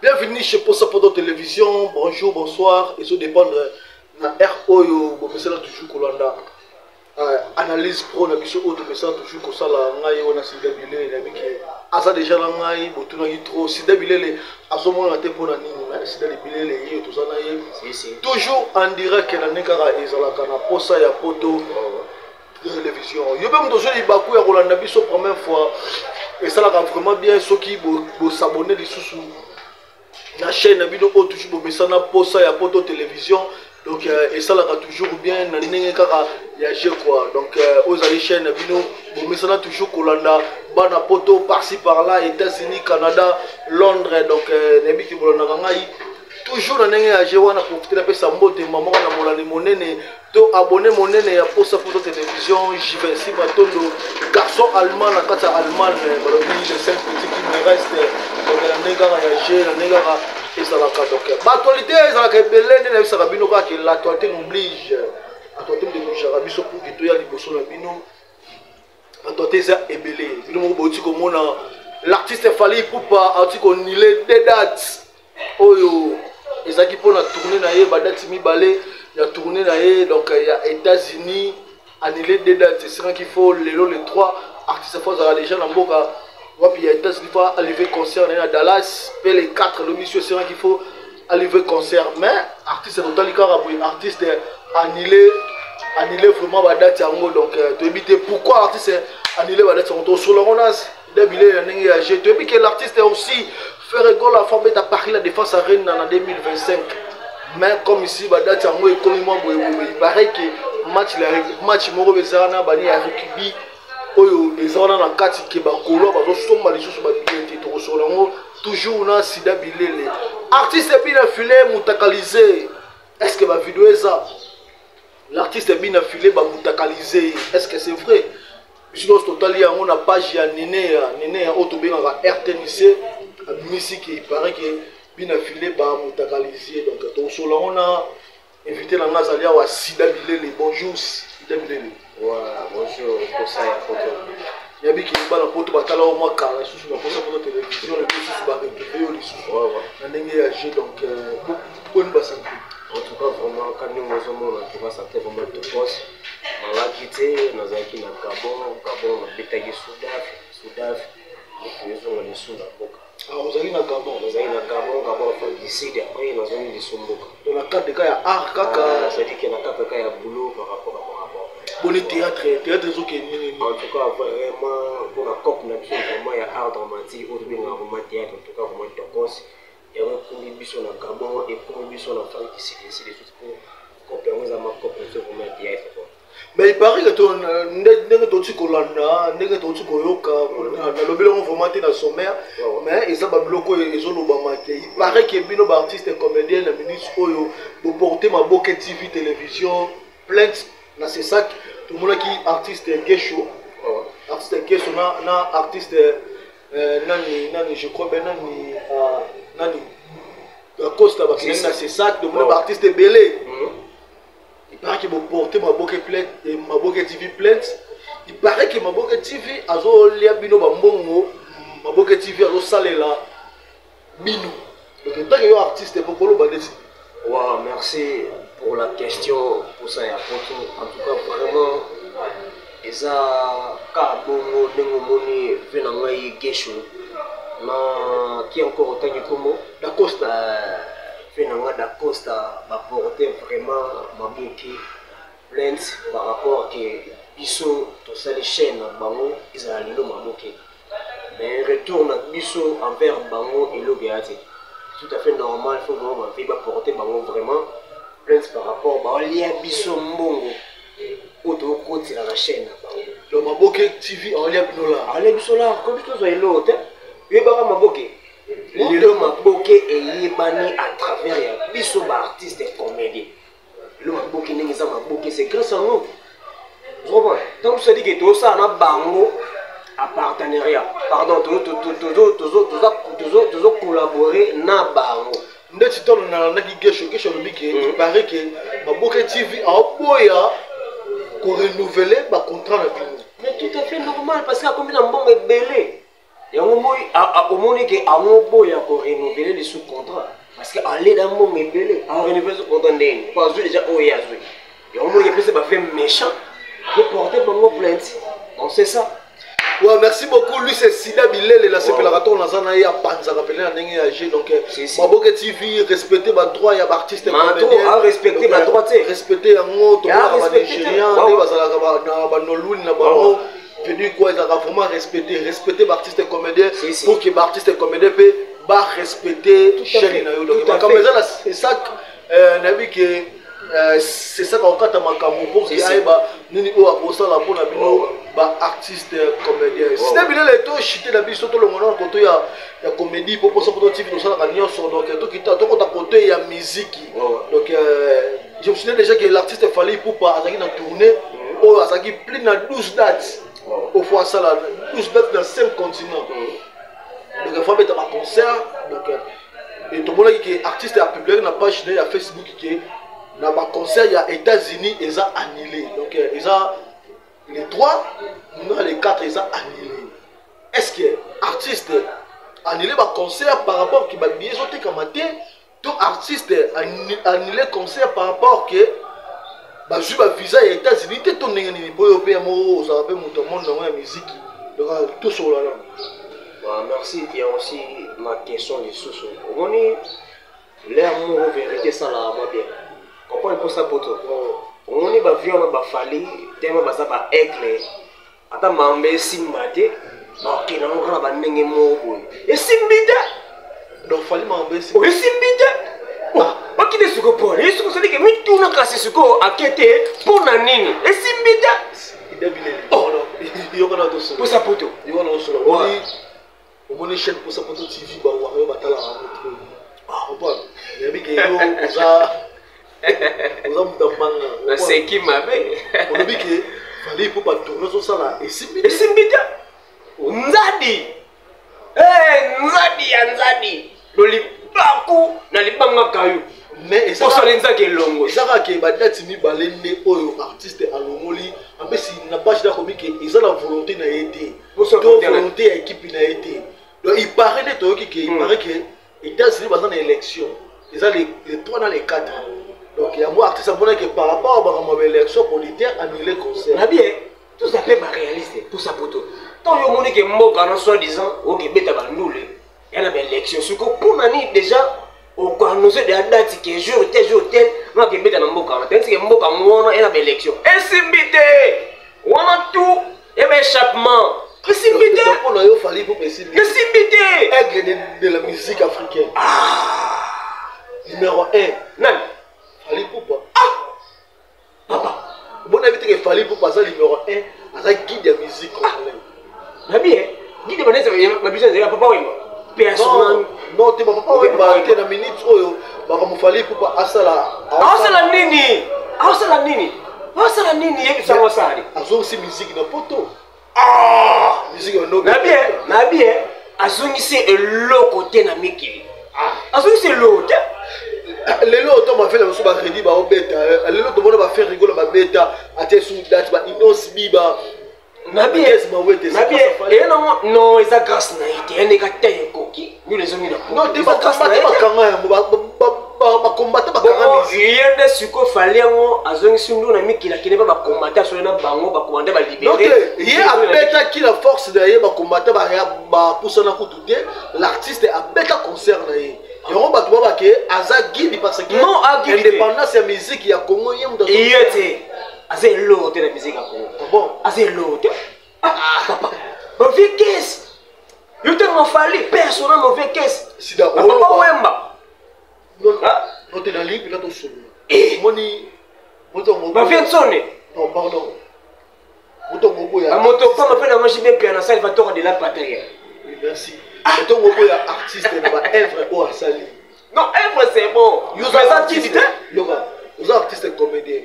Bienvenue chez Posa Poto Télévision. Bonjour, bonsoir. Et ça dépend de la R oyo bomesana toujours kolanda analyse pro na biso oyo tomesana toujours kosala. Ngai wana Sida Bilele, nayebi ke aza déjà na ngai. Botunaki trop Sida Bilele azomonana te mpona nini, mais Sida Bilele ye toza na ye toujours en direct na ndenge kaka ezalaka na Posa ya Poto Télévision. Yo mpe moto ozwi libaku ya kolanda biso première fois, esalaka vraiment bien soki bosabone lisusu na chaîne na bino oyo toujours bomesana, Posa ya Poto Télévision. Donc esalaka toujours bien na ndenge kaka ya jeu quoi. Donc oyo ezali chaîne na bino bomesana toujours kolanda, bana poto par-ci par-là, États-Unis, Canada, Londres. Donc nayebi ke bolandaka ngai toujours na ndenge ya jeu wana. Profite napesa mbote mama na molandi monene to abonné monene ya Posa Poto Télévision, Jivency Matondo, garçon allemand na kati ya Allemagne. Balobi le seul petit qui me reste. Donc na ndenge kaka ya jeu, na ndenge kaka ezalaka, donc baactualité ezalaka ebele. Nde nayebisaka bino kaka ke l'actualité n'oblige, actualité moto biso pour ke toya liboso na bino. Actualité eza ebele. Bino moko bauti komona l'artiste Fally Ipupa auti koannuler deux dates oyo ezalaki mpona tournée na ye, badate mibale ya tournée na ye, donc ya États-Unis. Annulé deux dates, esengaki fo lelo le 3 artiste fo azala déjà na mboka wapi ya États-Unis, fo alivrer concert na ye na Dallas, mpe le 4 lobi so esengaki fo alivrer concert. Mais artiste, totali kaka boye, artiste annulé vraiment badate yango. Donc toyebi te pourquoi artiste annulé badate yango. Tosolola ngo na Debile ya ndenge ya jeu. Toyebi ke l'artiste aussi Ferre Gola fo abeta Paris La Défense Arena na 2025, mais comme ici badate yango ekomi mwa boyeboye, il paraît ke match moko eza wana bani ya rugby oyo eza wana na kati ke bakolo bazosomba lisusu babillet te. Tokosola yango toujours na Sida Bilele. Artiste Bina File mutakalize, est ce que bavideo eza l'artiste Bina File bamutakalize, est ce que c'est vrai? Biso nyonso totali yango na page ya Nene ya Nene ya oyo tobengaka RTNC, abimisi ke il paraît ke Bina File bamutakalize. Donc tokosola yango na invité na nga azali awa, Sida Bilele. Bonjour, Sida Bilele. Ouais, bonjour, Posa ya Poto. Yabi ke bana poto batala o mwa kala lisusu na Posa Poto Télévision, lebi lisusu baretrouve yo lisusu na ndenge ya jeu. Donc boni basanté? En tout cas, vraiment, quand nous ozomona, en tout cas, ça fait vraiment tokos. Nalaki te, nazalaki na Gabon. Gabon, nabetaki Sudaf, Sudaf, ezonga lisu na mboka. Ah, ozalaki na Gabon? Nazalaki na Gabon, Gabon, Afrique du Sud, après nazongi lisu mboka. Donc na cadre ka ya art kaka? C'est-à-dire que na cadre ka ya boulot par rapport à par rapport. Boni théâtre? Théâtre ezokende nini? En tout cas, vraiment, mpona cope na biso vraiment ya art dramatique oyo tobengaka vraiment théâtre, en tout cas vraiment tokos. Yango ekomi biso na Gabon, ekomi biso na Afrique du Sud, ainsi de suite, po cope yango eza macope na biso vraiment ya théâtre quoi. Mais il paraît que ndenge touti kolanda, ndenge touti koyoka, nalobeli yango vraiment te na sommaire, mais eza babiloko oyo ezolobama te. Il paraît que bino baartiste comédien na ministre oyo boporte Maboke TV Télévision plainte na CSAC. Tomonaki artiste Gesho, artiste Gesho na artiste nani, je crois ben nani, nani, Costa, bakendaki na CSAC. Tomoni baartiste ebele. Il paraît que boporte Maboke plainte, Maboke TV plainte. Il paraît que Maboke TV azolia bino bambongo, Maboke TV azosalela bino. Donc ntango yo artiste pokoloba ndeti? Wow, merci pour la question, pour ça ya poto. En tout cas, vraiment, eza kaka bongo ndenge omoni ve na ngai Gesho na qui encore otangi kombo Dacosta. Fe na nga Dacosta ba porter vraiment maboke plainte par rapport que biso tosali chaîne na bango ezala lelo maboke, mais retour na biso envers bango eloko ya te. Tout à fait normal, faut vraiment bafe baporter bango vraiment plainte par rapport baolia biso mbongo oyo tokotela na chaîne na bango. Donc Maboke TV aolia bino la? Aolia biso la, ko biso tozwa eloko te. Oyebaka maboke lelo, maboke eyebani à travers ya biso baartiste comédien. Lelo maboke ndenge eza maboke, c'est grâce à nous. Comprends? Ntango tosali ke tozosala na bango a partenariat, pardon, tozocollabore na bango. Ndeti ntango nalandaki Gesho, Gesho alobi ke il paraît ke Maboke TV aoboya korenouveler bacontrat na bino. Mais tout à fait normal, parce que akomi na mbongo ebele. Yango moi omoni ke amoboya korenouveler lisu contrat, parce que aleda mbongo ebele. Arenouveler su contrat ndeni po azwi déjà oyo ye azwi? Yango moi epesi bafe méchant porter bango plainte. Donc c'est ça. Ouais, merci beaucoup. Lui, c'est Sida Bilele, la sepelaka to naza na ye apanzaka pene na ndenge ya G. Donc, Maboke TV, respecter ba droit ya ba artiste. Comédien. Respecter ba droit te. Respecter yango, to ba Nigérien, nde bazalaka na ba Nollywood na bango. Veut quoi, ils ont vraiment respecté, respecter ba artiste comédien pour que ba artiste comédien peut ba respecter chaîne na yo. Donc, comme ça, c'est ça, nabi que c'est ça kakokata makambo pour ke ayeba nini oyo akosala mpona bino baartiste comédien. Sida Bilele, toshite na biso, tolongona na koto ya comédie po Posa Poto TV tosalaka nyonso. Donc tokita, tokota kote ya miziki. Donc je me souviens déjà que l'artiste Fally Ipupa azalaki na tournée oyo azalaki plus na 12 dates. Au fois asala 12 dates na 5 continents. Donc faut abeta baconcert. Donc et tomonaki ke artiste apubliaki na page na ye ya Facebook ke na baconcert ya États-Unis eza annulé. Donc eza le 3 na le 4 eza annulé. Est ce que artiste annulé baconcert par rapport ke babillet ezotekama te, to artiste annulé concert par rapport ke bazwi bavisa ya États-Unis te, to ndenge nini? Po oyo mpe ya moko ozala mpe moto amonde yango ya miziki, donc tosolola nano. Bon, merci. Il y a aussi ma question lisusu. Omoni, l'air moko vérité esalaka mwa bien. Comprendre mposa poto. Omoni bavie wana bafali tema baza baaigle, ata mambe esimba te, bakende yango kaka bandenge moko boye, esimbi te. Donc Fally makambo esimbi? Oyo esimbi te, bakende sikoyo pole ye sikoyo osalike mituna, kasi sikoyo ake te mpo na nini esimbi te? Ida Bilele, yokana tosolo. Posa poto. Yokana tosolo. Omoni, omoni chaîne Posa Poto TV, bawario batalaka yango trop. Comprendre, nayebi ke yo oza moto ya mbanga. Naseki mabe. Olobi ke Fally mpo batourne ozosala esimbi te. Esimbi te, nzadi. Eh, nzadi ya nzadi lolibaku na libangaka yo. Mais osala nzaki elongo. Eza kaka ke badate mibale nde oyo artiste alongoli apesi na page, nakomi ke eza na volonté na ye te to volonté ya équipe na ye te. Donc il paraît nde toyoki ke il paraît ke États-Unis baza na élection, eza le 3 na le 4. Donc yango artiste amonaki par rapport a makambo ya baélection producteur annulé concert. Na bien, toza mpe baréaliste. Posa poto, ntango yo omoni ke mboka na soi disant okebeta bandule ya na baélection, siko mpona nini déjà okoannonce de ya date ke jour tel, jour tel nakebeta na mboka wana? Tandis ke mboka yango wana ya na baélection, esimbi te wana, tout ya baéchappement, esimbi te. Mpona yo, Fally mpo esimbi? Esimbi te. Aigle de la musique africaine, numéro 1. Nani? Fally Ipupa. Ah, papa. Omoni yebi teke Fally Ipupa aza numéro 1, aza guide ya musique congolais. Nabi e guide banese na biso ezali Papa Wemba mpe. Non te, bapapa Wemba te. Na minute oyo makambo Fally Ipupa asala. Aosala nini? Aosala nini? Aosala nini? Yebisango asala. Azongisi musique na poto, musique ya Nabi e, nabi e, azongisi eloko te na mikili, azongisi eloko te. Lelo to bafele mosusu baredi baobeta, lelo tomona bafe rigola babeta atie su date, ba Innoss'B ba Nabi eye nango non, eza grâce na ye te, yandeka te, ekoki nino ezongi na. Non te, bakombate bakanga yango, bakombate bakanga. Ye nde sikoyo Fally yango azongisi ndu na mikili, akende mpe bakombate, asoli na bango bakombate balibere. Ye abetaki na force na ye, bakombate bapusana kutu te. L'artiste abeta concert na ye. Yango bato babake aza guide parce que Non, a guide te. indépendance ya musique ya Congo, ye moto Ye te, aza eloko te na musique ya Congo. Ah bon? Aza eloko te. Ah, papa, bavie kese yo te, mafali persona mauvais kese. Sida, Papa oloba. Wemba. Non. Ah. Non te, nalingi mpenza tosolola. Eh. Omoni moto Bavie nsone. Non, pardon, moto moko ya Bamoto pamba mpe nango jibe mpe na Salvatore de la Patria. Oui, merci. Moto moko ya artiste na baœuvre oyo asali. Non, œuvre, c'est bon. Yo Mais eza guide te. Yoka, oza artiste comédien.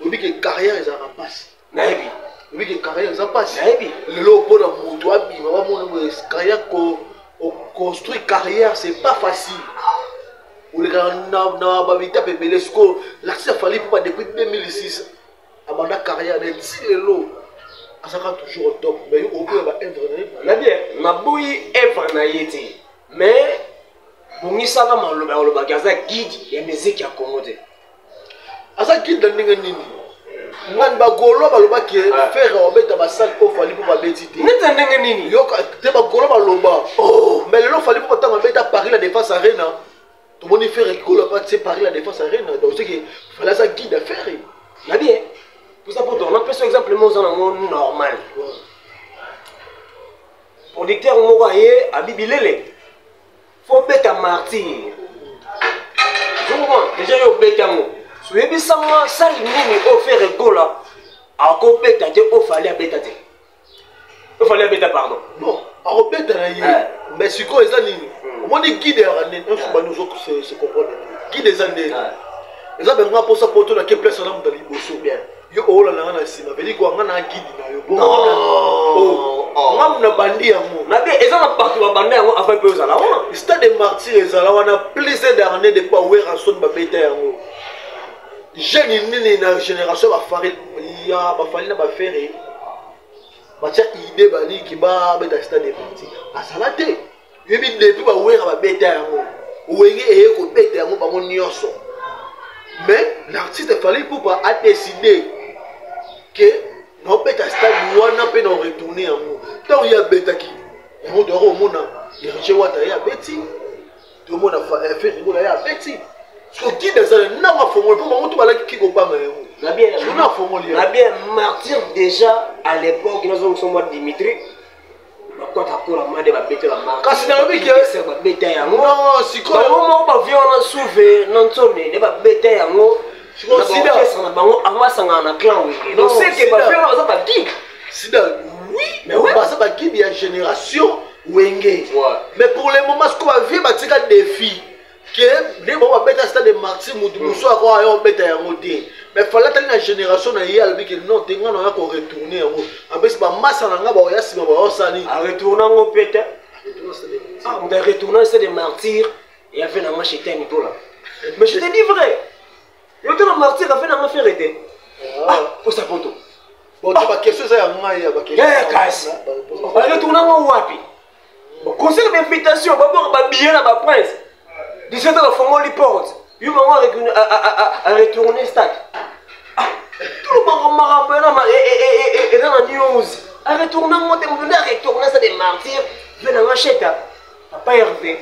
Oyebi ke carrière ezalaka mpasi. Nayebi. Oyebi ke carrière eza mpasi. Nayebi. Lelo mpona moto abima, bamona boye carrière, construire carrière, c'est pas facile. Olekaka na babitape ebele. Sikoyo l'artiste Fally Ipupa, depuis 2006 abanda carrière na ti lelo, azalaka toujours au top, mais yo okoya baœuvre na ye. Na bien, naboyi œuvre na ye te, mais bongisaka maloba ya kolobaki aza guide ya musique ya Congo te. Aza guide na ndenge nini? Ngani bagolo balobaki Ah. Ferre obeta basali oyo Fally mpo babeti te. Neti ya ndenge nini? Yoka te, bagolo baloba. Oh, mais lelo Fally mpo ntango abeta Paris La Défense Arena, tomoni Ferre Gola pa tie Paris La Défense Arena. Donc c'est que Fally aza guide ya Ferre. Na bien, posa poto, napesa exemple mo oza nango normal. Producteur moko aye, abi bilele fo beta Martyr. Ozocomprendre déjà, yo obeta yango, soyebisanga sali nini oyo Ferre Gola akobeta te, oyo Fally abeta te, oyo Fally abeta, pardon. Bon, akobeta na ye. Eh. Mais sikoyo eza nini? Omoni guide yaka nini? Un bani ozo se comprendre te. Guide eza ndeni? Eza benga mposa poto na ke place wana, moto ya liboso. Bien. Yo oolanda nga na nsima, veli kwa nga na guide na yo. Non. Nga na bandi yango. Na bien, eza na bato babanda yango avant mpe ozala wana. Stade de Martyr ezala wana plus d'année depuis Werrason babeta yango. Jeune nini na génération bafari ya bafali na baFerre batia idée baliki babeta Stade de Martyr? Azala te. Yebi depuis baWerra babeta yango, Wenge eye kobeta yango, bango nyonso. Mais l'artiste Fally Ipupa a décidé ke naobeta stade wana mpe na retourne yango. Ntango ye abetaki yango, toyaka komona Héritier Wata ye abeti, tomona Ferre Gola ye abeti. So guide azala ntango afongoli, mpo bango to balaki ki kobanga yango. Na bien. Sona afongoli Na bien, Martyr déjà à l'époque nazongisa mwa Dimitri bakwata kola mande babeta bamartyr. Kasi nalobi ke- Babeta yango. Non, sikoyo Bango moko bavie wana suve na ntsome nde babeta yango. Sikoyo Na Sida. baorchestre na bango avant basangana na clan Wenge. Non, Donc c'est que Sida. bavie wana baza baguide. Sida, oui. Mais ouais. Baza baguide ya génération Wenge. Mais pour le moment, sikoyo bavie batika défi ke nde bango babeta Stade de Martyr, motu mosusu ako aya obeta yango te. Mais Fally atali na génération na ye, alobi ke non te, nga na oya koretourne yango, apesi bamasa na nga baoya nsima baosani. Aretourne yango mpe te. Ah, moto aretourne Stade de Martyr et ave nanga Chetani Gola. Mais je te dis vrai, yo te na Martyr ave nanga Ferre te. Ah, posa poto. Bon, te, baquestion eza ya ngai ya Ya kasi aretourne yango wapi? Concert d'invitation, babwaka babillet na baprince 17 heures, bafongoli porte, yo bango aretourne stade. Ah, tout makambo eza na news. Aretourne yango te. Moto nde aretourne Stade de Martyr ve nanga Cheta, papa Hervé.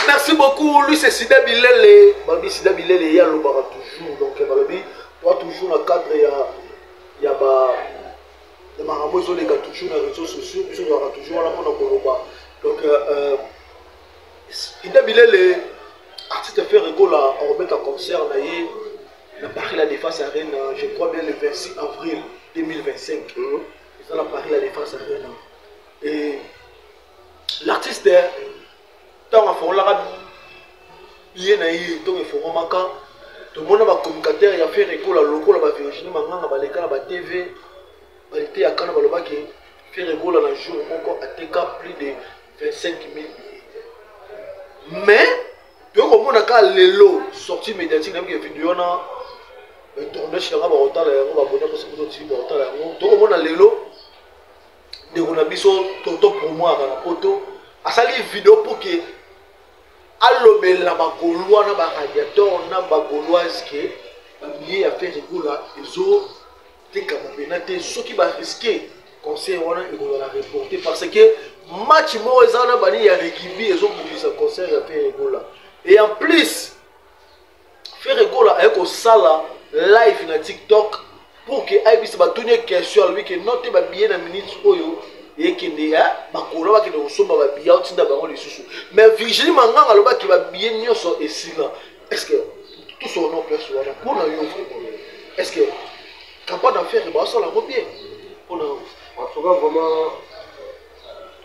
Merci beaucoup. Lui, c'est Sida Bilele. Balobi Sida Bilele, ye alobaka toujours. Donc balobi toa toujours na cadre ya ba ya makambo ezoleka toujours na réseaux sociaux. Biso tozalaka toujours wana mpona koloba. Donc Sida Bilele, artiste Ferre Gola akobeta concert na ye na Paris La Défense Arena, je crois bien le 26 avril 2025. Eza na Paris La Défense Arena. Et l'artiste, ntango afongolaka ye na ye, ntongo efongomaka, tomona bacommunicateur ya Ferre Gola lokola baVirginie Manganga baleka na batv, baliteyaka na balobaki Ferre Gola na jour moko ateka plus de 25 000 billets. Mais toyei komona kaka lelo sortie médiatique, nayebike video wana tournage nanga bakotala yango, babona mposa poto tv bakotala yango. Tokomona lelo ndeko na biso tonton Promoaka na poto asali video pour ke alobela bagaulois na baradiator na bagauloise ke babillet ya Ferre Gola ezotekama mpena te. Soki barisque concert wana ekozala reporté parce que match moko eza na bani ya rugby ezobungisa concert ya Ferre Gola. Et en plus, Ferre Gola aye kosala live na TikTok pour que ayebisa batuni ye question, alobi ke non te, babillet na minute oyo ekende bakolo bakende kosomba babillet, aotinda bango lisusu. Mais Virginie Manganga alobaki babillet nyonso esila. Est ce que tout son nom place wana mpona yo vraiment, est ce que campagne ya Ferre baosala yango bien mpona yo? En tout cas, vraiment,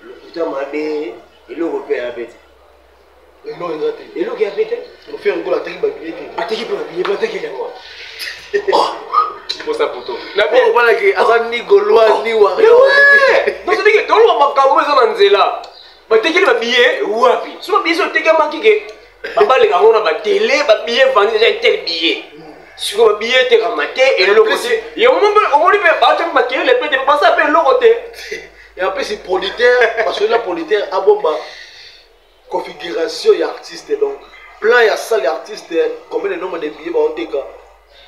lokuta mabe, eloko mpe ya pe te. Eloko eza te. Eloko ya pe te. Ferre Gola ateki babillet te. Ateki mpe babillet mpe ateki yango posa poto. Obalaki aza ni Gaulois ni warrior. Tozaliki toloba makambo eza na nzela. Batekeli babillet wapi? So babillet so etekamaki ke babaleka yango na batele, babillet vandi déjà, tel billet. Sikoyo babillet etekama te, eloko te. Yango omoni mpe bato mpe makelele mpe te, basala mpe eloko te. Et en plus, producteur, parce que la producteur abomba configuration ya artiste, donc plan ya salle ya artiste, combien de nombre de billets baoteka,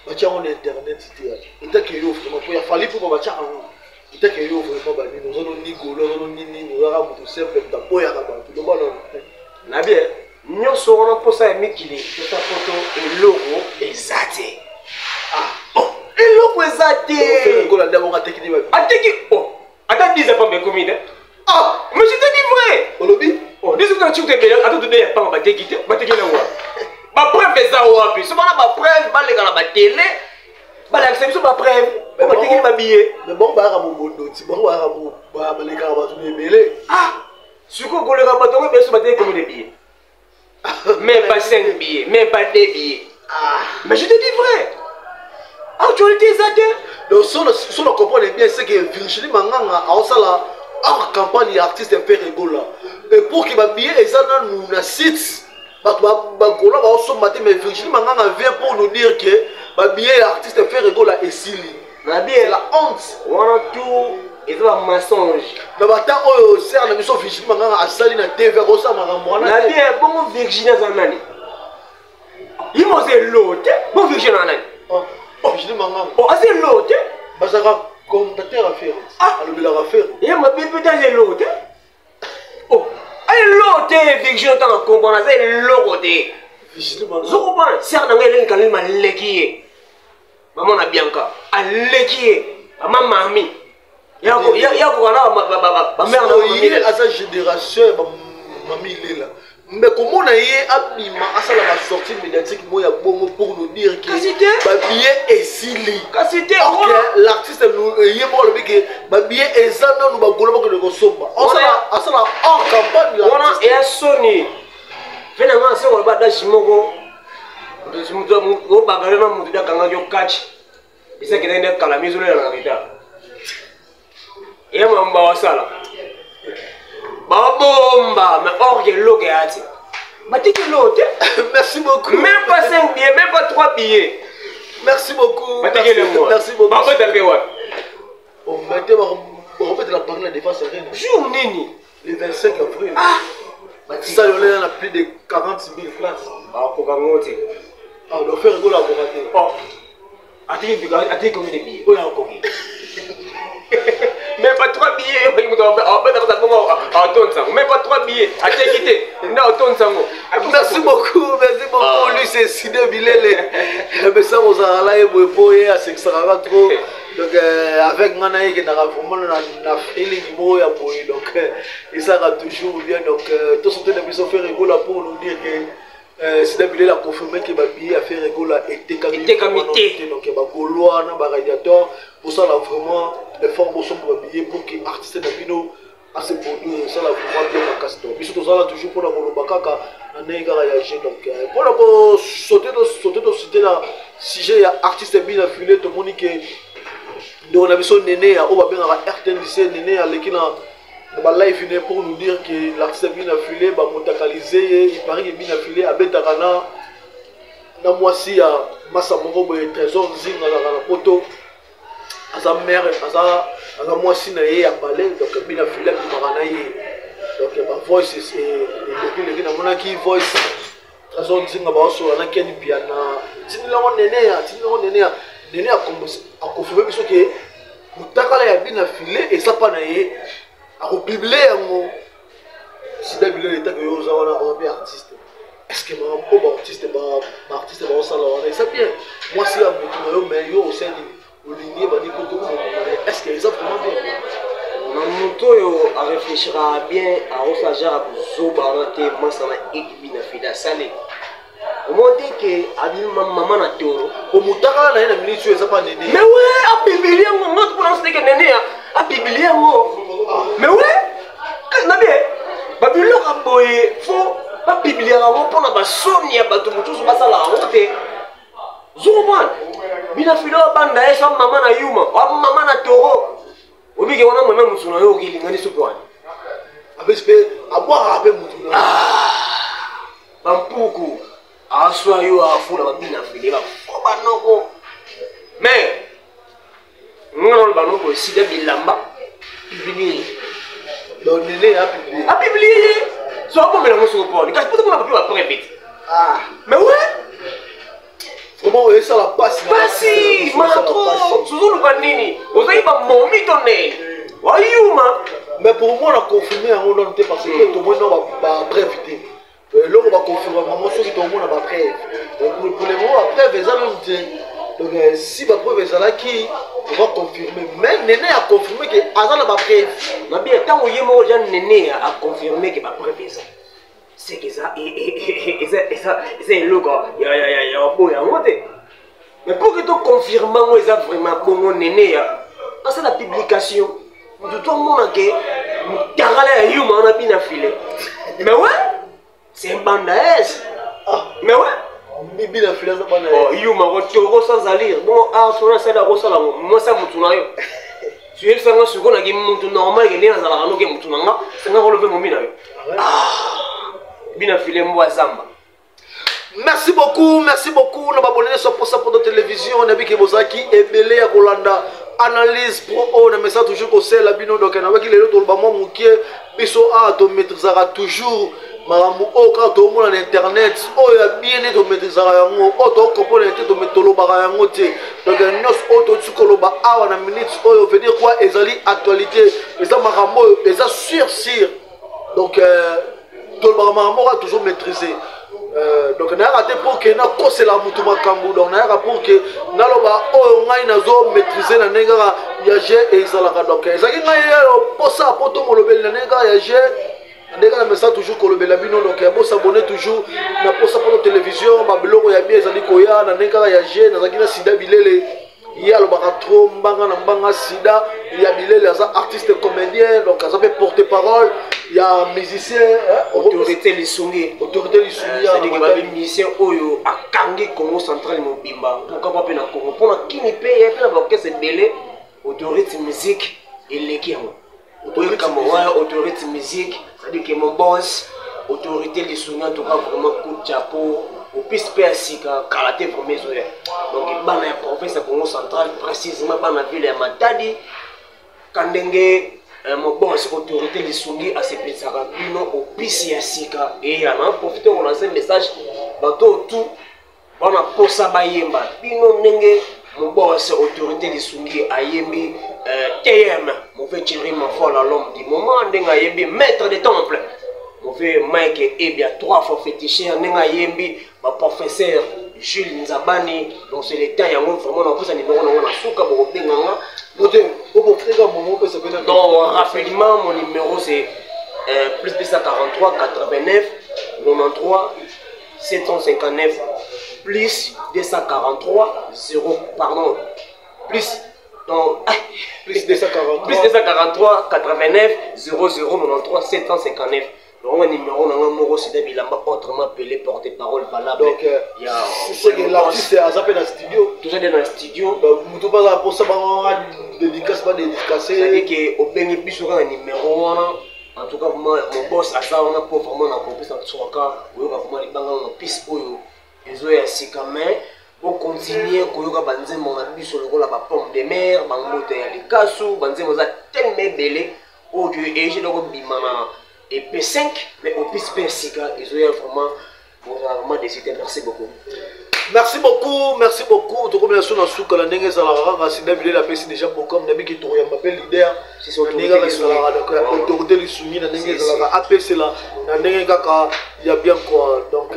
batia yango na internet te. Etake yo vraiment, po ya Fally mpo batia yango, etake yo vraiment banini, oza no ni Gaulois, oza no nini, ozaka moto simple, moto aboyaka bato, loba nano. Na bien nyonso wana, mposa ya mikili, mposa poto, eloko eza te. Oh, eloko eza te. Gola nde abongo ateki ni ateki. Oh, ata 10 apamba ekomi te. Ah, mais je te dis vrai. Olobi. Oh, 10 na tchuku ebele, ata tobe ya pamba bateki te, bateki na wapi? Bapreuve eza wapi? So bana bapreuve baleka na batele, balakisa biso bapreuve po batekeli babillet. Mais bango bayaka mobondo ti bango bayaka, balekaka bato ebele. Ah, sikoyo koleka bato yango ebele, so bateki combien de billets? Même pas 5 billets, même pas 2 billets. Ah. Mais je te dis vrai, actualité eza te. Donc so na comprendre bien, c'est que Virginie Manganga aosala hors campagne ya artiste Ferre Gola, et pour que babillet eza nanu na site, bato bagola baosomba te, mais Virginie Manganga vient pour nous dire que babillet ya artiste Ferre Gola esili. Na bien. C'est la honte. Wana tout eza bamensonge. Na bata oyo sere na biso Virginie Manganga asali na TV, akosala makambo wana Na te. Bien, bongo Virginie aza nani? Ye mo aza elo te. Bongo Virginie aza nani? Oh, Virginie Manganga. Oh, aza elo te. Bazalaka commentateur ya Ferre. Ah. Alobelaka Ferre. Ye mabe mpe te, aza elo te. Oh, eloko te. Virginie otanga kombo wana, aza eloko te. Virginie Manganga. Zokobana sere na ngai, eleni kaleli maleki ye. Mama na Bianca aleki ye, mama mami yakoka na bamare na ye, aza génération ya bamami lela. Mais komona ye abima asala basortie médiatique moko ya bongo pour nous dire que Kasi te. babillet esili. Kasi te. Or que l'artiste ye moko alobi ke babillet eza nanu, bagolo bakende kosomba. Asala hors campagne Wana l'artiste. Eya soni mpe na nga, se koloba adage moko, obagale na motu akangaki yo catch, esakendaki nde kala mizolela na retard. Eya mambo bawasala, babomba, mais or que eloko eya te, batiki eloko te. Merci beaucoup. Même pas 5 billets, même pas 3 billets. Merci beaucoup. Batekele moi. Merci beaucoup. Babota mpe wapi? Omete bakobetela Paris na Défense Arena. Jour nini? Le 25 avril. Ah. Salle olena na plus de 40 000 places. Bakoka ngo te. Ah, donc Ferre Gola akoka te. Oh, ateki combien de billets oyo akoki? Même pas 3 billets. Moto abeta bongo atonisa yango, même pas 3 billets ateki te, nde atonisa yango. Merci beaucoup, merci beaucoup. Ah. Lui, c'est Sidé Bilele. Mais ça, ozalaka la ye boye mpo ye asekisaka nga trop. Donc avec nga na ye ekendaka vraiment na feeling moko ya boye. Donc ezalaka toujours bien. Donc tosote na biso Ferre Gola pour nous dire que Sidé Bilele a confirmé que babillet ya Ferre Gola etekami. Etekami te. Donc bagaulois na baradiateur, bosala vraiment effort, bosomba babillet pour que artiste na bino ase produire, esala vraiment bien makasi. Donc biso tozala toujours mpona koloba kaka na ndenge kaka ya g. Donc mpona kosaute, tosaute, tosite na sujet ya artiste Bina File. Tomoni ke ndeko na biso Nene ya oyo babengaka RTNC, Nene aleki na balive ne pour nous dire que l'artiste Bina File bamotakalize ye. Il paraît que Bina File abetaka na mwasi ya masa moko boye, Trésor Nzinga, azalaka na poto, aza mare, aza mwasi na ye ya palais. Donc Bina File abimaka na ye. Donc bavoice eleki leki, namonaki voice Trésor Nzinga baosola na Ken Piana, tindilango Nene ya tindilango Nene ya Nene akonfirme biso ke motakala ya Bina File eza mpa na ye, akopublier yango. Sida Bilele, etake yo oza wana, oza mpe artiste. Est ce que makambo oyo baartiste baartiste baosala wana eza bien? Mwasi ya motu na yo, mais yo osali nini? Olingi ebandi poto, est ce que eza vraiment bien? Na moto oyo arefléchira bien, akosala genre kozoba wana te. Mwasi na ekibi na fide asali omoni te ke abimi mama na toro. Omutakala na ye na miniti oyo eza pa nene. Mais we apublier yango, nga mpona oseke nene apublier yango. Mais we na bien babiloko ya boye, fo bapubliaka yango mpona basoni ya bato mosusu basalaka yango te. Ozocomprendre? Bina filo abanda ye so mama na yuma wa mama na toro, obike wana mama mosu na yo okilingani suki wana. Apesi mpe abwakaka mpe motu na Bampuku aswa yo afula babina file bafo banoko. Mais nga na banoko esida bilamba publier. Donc nene apublier. Apublier ye so abomela ngo soko poni, kasi poto mpona bapi bapreuve te. Mais ouais. Vraiment oyo esala pasi. Pasi matro, sozoluka nini? Ozali bamomi to nene wayuma. Mais pour moi, na confirme yango nano te, parce que tomoni nano bapreuve te. Eloko baconfirme bango soki tomona bapreuve. Pour le moment, bapreuve eza nano te. Donc si bapreuve ezalaki, on va confirmer. Mais nene aconfirme ke aza na bapreuve. Na bien, ntango ye moko ja nene aconfirme ke bapreuve eza, seke eza eloko ya boya yango te. Mais pour que toconfirme yango eza vraiment bongo, nene ya asala publication, motu to amona ke motakala ya yuma wana bina file. Mais ouais, c'est un bandaes. Mais ouais. Bina file aza bana. Oh, yuma ko toro sans allure bon ah sona asali akosala ngo mwasi ya motu na yo soyebisanga sikoyo naki mutu normal ke ndenge nazalaka noke mutu na nga sanga kolope momi na yo bina file mbwa zamba. Merci beaucoup, merci beaucoup na babone nyonso Posa Poto Télévision. Nayebi ke bozalaki ebele ya kolanda analyse pro oyo na mesa toujours kosela bino. Donc nabaki lelo toloba mwa moke. Biso awa tomaîtrisaka toujours makambo oyo kaka toomona na internet. Oyo ya bien nde tomaîtrisaka yango, oyo tokocomprendre te tolobaka yango te. Donc nyonso oyo toti koloba awa na minute oyo, veut dire quoi? Ezali actualité, eza makambo oyo eza sûr sûr. Donc tolobaka makambo kaka toujours maîtriser. Donc nayaka te pour ke nakosela motu makambo. Donc nayaka pour ke naloba oyo ngai nazo maîtrise na ndenge kaka ya g ezalaka. Donc ezalaki ngai posa po to molobeli na ndenge kaka ya g, na ndenge na mesa toujours kolobela bino. Donc bosabonner toujours na Posa Poto Télévision. Babiloko ya bien ezali koya na ndenge kaka ya g. Nazalaki na Sida Bilele, ye alobaka trop mbanga na mbanga. Sida ya Bilele aza artiste comédien, donc aza mpe porte parole ya musicien. Autorité Lisungi. Autorité Lisungi. C'est-à-dire babi musicien oyo akangi Congo Central mobimba, pourquoi pas mpe na Congo, mpona kini mpe ye mpe na baorchestre ebele. Autorité musique eleki yango oyekama wana. Autorité musique, c'est-à-dire que mon boss Autorité Lisungi, en tout cas vraiment coup de chapeau. Opisi mpe ya sika kala te vraiment ezoya. Donc bana ya province ya Congo Central, précisément bana ville ya Matadi, ka ndenge mon boss Autorité Lisungi asepelisaka bino, opisi ya sika eya na profite kolancer message. Bato oyo tout bana posa bayemba bino ndenge mon boss Autorité Lisungi ayembi TM mauvais Thierry Mafola, l'homme du moment, ndenge ayembi maître de temple mauvais Mike Ebia, trois fois féticheur, ndenge ayembi baprofesseur Jules Nzabani. Donc c'est le temps yango vraiment napesa numéro nango na suka, bokobenganga. Ote okofreka momo opesa mpe na. Donc rapidement, mon numéro c'est plus 243 89 93 759, plus 243 0, pardon, plus, donc plus 243. Plus 243 89 00 93 759. Donc un numéro nanga moko Sida Bilamba, autrement appelé porte-parole valable. Donc ya c'est que l'artiste aza mpe na studio. Toza nde na studio. Motu mpe aza mposa bango dédicace, badédicace. C'est-à-dire que obengi biso kaka numéro wana. En tout cas vraiment, mon boss aza wana mpo vraiment na kopesa tswaka oyoka vraiment libanga na piste oyo ezoya sika. Mais bocontinue koyoka banzembo na biso lokola bapomme de mer, bambote ya likasu, banzembo eza tellement ebele oyo eje kobima na EP5. Mais opisi mpe ya sika ezoya, vraiment bozala vraiment décidé. Merci beaucoup. Merci beaucoup, merci beaucoup. Tokomi na so na suka na ndenge ezalaka kaka Sida Bilele apesi déjà programme na biki tokoyamba mpe leader na ndenge kaka ezalaka, donc autorité lisungi na ndenge ezalaka apesela na ndenge kaka ya bien quoi. Donc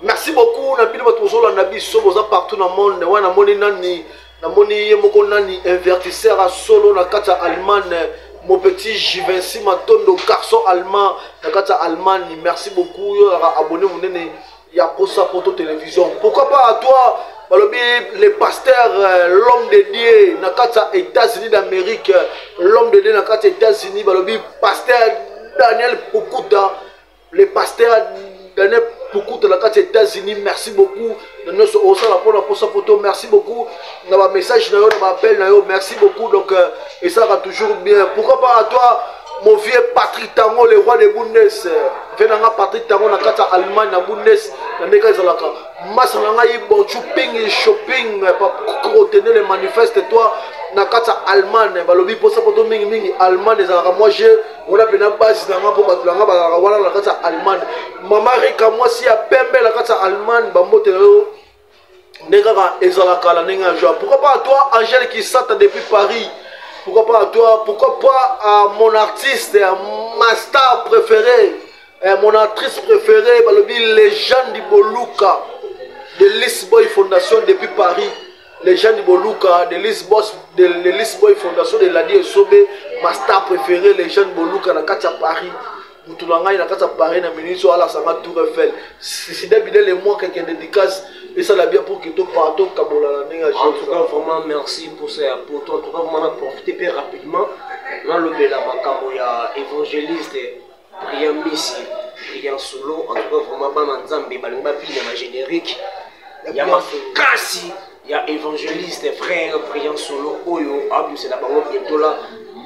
merci beaucoup na bino bato bozolanda biso, boza partout na monde wana. Namoni nani, namoni ye moko nani, investisseur ya solo na kati ya Allemagne, mon petit Jivency Matondo, garçon allemand na kati ya Allemagne. Merci beaucoup, yo ozalaka abonné monene ya Posa Poto Télévision. Pourquoi pas à toi, balobi le pasteur, l'homme de Dieu na kati ya États-Unis d'Amérique, l'homme de Dieu na kati ya États-Unis, balobi pasteur Daniel Pukuta, le pasteur Daniel Pukuta na kati ya États-Unis. Merci beaucoup na nyonso osala mpona Posa Poto. Merci beaucoup na bamessage na yo, na baappel na yo, merci beaucoup. Donc esalaka toujours bien. Pourquoi pas à toi, mon vieux Patrick Tango, le roi de Bundes, ve na nga Patrick Tango na kati ya Allemagne na Bundes, na ndenge ezalaka masa na ngai bonchu ping shopping pakotene le manifeste toi na kati ya Allemagne, balobi Posa Poto mingimingi Allemagne ezalaka mwa je wana mpena base na nga, mpo bato na nga bazalaka wana na kati ya Allemagne. Mama Rika, mwasi ya pembe na kati ya Allemagne, bambote na yo nde kaka ezalaka na ndenge ya joie. Pourquoi pas à toi, Angèle Kisata depuis Paris. Pourquoi pas à toi, pourquoi pas à mon artiste, à ma star préférée, mon actrice préférée, balobi Légende Boluka de Lisboy Fondation depuis Paris, Légende Boluka de Lisbos de Lisboy Fondation de Ladi Esobe, ma star préférée, Légende Boluka na kati ya Paris, mutu na ngai na kati ya Paris na minute oyo alasanga Tour Eiffel. Sida Bidele moi keke dédicace esala bien pour que toparto kabola na ndenge ya En tout cas, vraiment merci pour ça ya Poto. En tout cas vraiment na profiter mpe rapidement nalobela makambo ya évangéliste Brian Misi, Brian Solo. En tout cas vraiment, bana Nzambe balingi babina na générique ya makasi ya évangéliste frère Brian Solo oyo abimisela bango bientôt la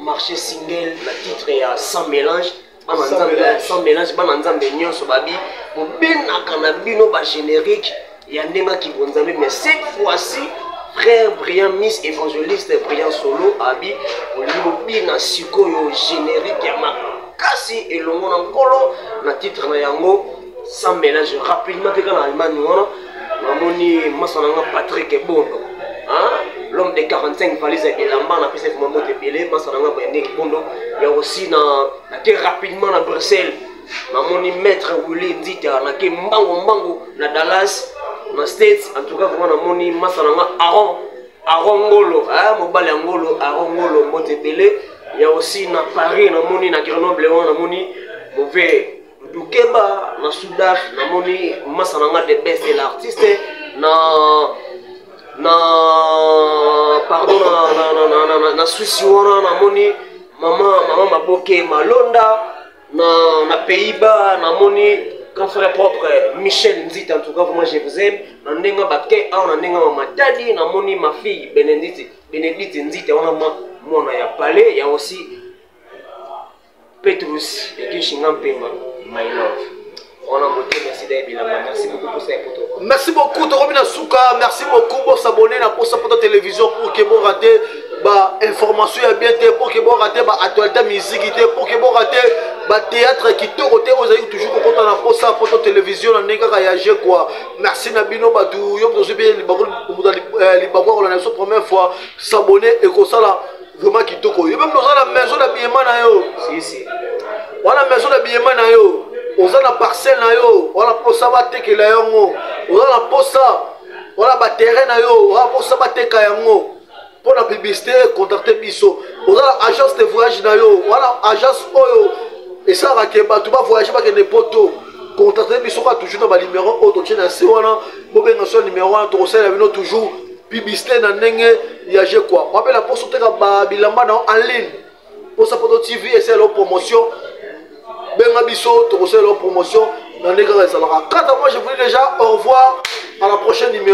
marché single na titre ya Sans mélange. Bana Nzambe, Sans mélange, bana Nzambe nyonso babi bobenaka na bino bagénérique ya ndenge akibo Nzambe, mais cette fois-ci frère Brian Miss, évangéliste Brian Solo abi olingi bobina sikoyo générique ya makasi elongo na Nkolo na titre na yango Sans mélange. Rapidement mpe kaka na Allemagne wana namoni masa na nga Patrick Bondo, l'homme de 45 valise ya elamba, napesa vraiment mbote ebele, masa na nga boye Bondo ya aussi na nake rapidement na Bruxelles, namoni maître Willy Nzita, nake mbango mbango na Dallas na States. En tout cas vraiment namoni masa na nga Aron, Aron Ngolo, mobali ya Ngolo, Aron Ngolo, mbote ebele. Ya aussi na Paris namoni, na Grenoble wana namoni mauvais Dukeba, na Sudaf namoni masa na nga de best l'artiste na pardon na Suisse wana namoni mama Maboke Malonda, na Pays-Bas namoni grand frère propre Michel Nzita. En tout cas vraiment je vous aime na ndenge bake awa, na ndenge Matadi namoni ma fille Benedicte, Benedicte Nzita wana mwana ya palais, ya aussi Petrus Ekishinga Mpemba, my love wana motema merci bilamba. Merci beaucoup pour ça Poto. Merci beaucoup, tokomi na suka. Merci beaucoup, bosabonner na Posa Poto Télévision pour que borater ba information ya bien te, pour que borater ba actualité musique te, pour que borater ba théâtre kitoko te. Ozali toujours kokota na Posa Poto Télévision na ndenge kaka ya je quoi. Merci na bino bato yo tozwi mpe libaku kolanda biso première fois, s'abonner ekosala vraiment kitoko. Yo mpe oza na maison d'habillement na yo, si si wana maison d'habillement na yo, oza na parcelle na yo wana, mposa batekela yango, oza na posa wana baterrain na yo oza mposa bateka yango mpo na publicité, contacte biso. Oza na agence de voyage na yo wana, agence oyo esalaka ke bato bavoyage bakende Poto, contacte biso kaka toujours na banimero oyo totie na se wana. Bobenga so nimero wana, tokosalela bino toujours publicité na ndenge ya je quoi. Wapela mposa oteka bilamba na yo en ligne, Posa Poto TV esalela promotion, benga biso, tokosalela promotion na ndenge kaka ezalaka. Quant à moi, je vous dis déjà au revoir, à la prochaine numéro.